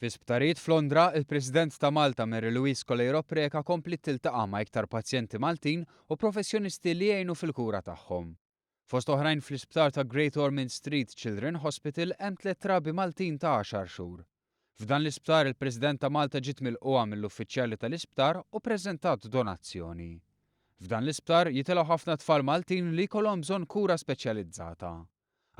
Fi sptarijiet f'Londra, il-President ta' Malta Mary Louise Coleiro Preca kompliet tiltaqa' ma' iktar pazjenti Maltin u professjonisti li jgħinu fil-kura tagħhom. Fost oħrajn fl-isptar ta' Great Ormond Street Children Hospital hemm tlett trabi Maltin ta' għaxar xhur. F'dan l-isptar il-President ta' Malta ġiet milqugħa mill-uffiċjali tal-isptar u ppreżentat donazzjoni. F'dan l-isptar jitilgħu ħafna tfal Maltin li jkollhom bżonn kura speċjalizzata.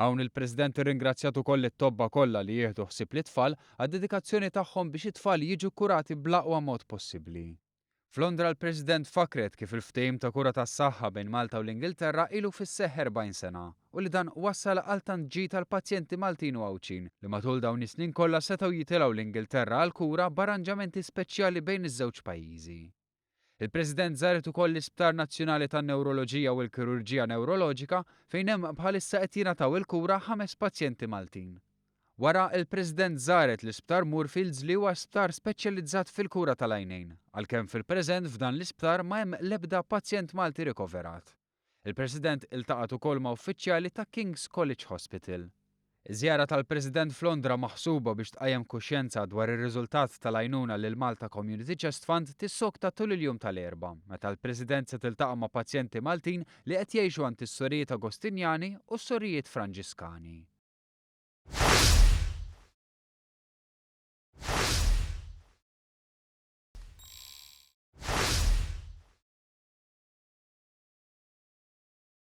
Hawn il-President irringrazzjat ukoll lit-tobba kollha li jieħdu ħsieb lit-tfal għad-dedikazzjoni tagħhom biex it-tfal jiġu kkurati bl-aqwa mod possibbli. F'Londra l-President fakkret kif il-ftehim ta' kura tas-saħħa bejn Malta u l-Ingilterra ilu fis-seħħ 40 sena u li dan wassal għal tant ġid għall-pazjenti Maltin u Għawdxin li matul dawn is-snin kollha setgħu jitilgħu l-Ingilterra għall-kura b'arranġamenti speċjali bejn iż-żewġ pajjiżi. Il-President żaret ukoll l-Isptar Nazzjonali tan-Newroloġija u l-Kirurġija Newroloġika fejn hemm bħalissa qed jingħataw il-kura ħames pazjenti Maltin. Wara, il-President żaret l-Isptar Moorfields li huwa sptar speċjalizzat fil-kura tal-għajnejn, għalkemm fil-preżent f'dan l-isptar ma hemm l-ebda pazjent Malti rikoverat. Il-President iltaqgħet ukoll ma' uffiċjali ta' King's College Hospital. Iż-żjara tal-President f'Londra maħsuba biex tqajjem kuxjenza dwar ir-riżultat tal-għajnuna lill-Malta Community Chest Fund tissokta tul il-jum tal-Erbgħa, meta l-President se tiltaqa' ma' pazjenti Maltin li qed jgħixu għand is-Sorijiet Agostinjani u s-Sorijiet Franġiskani.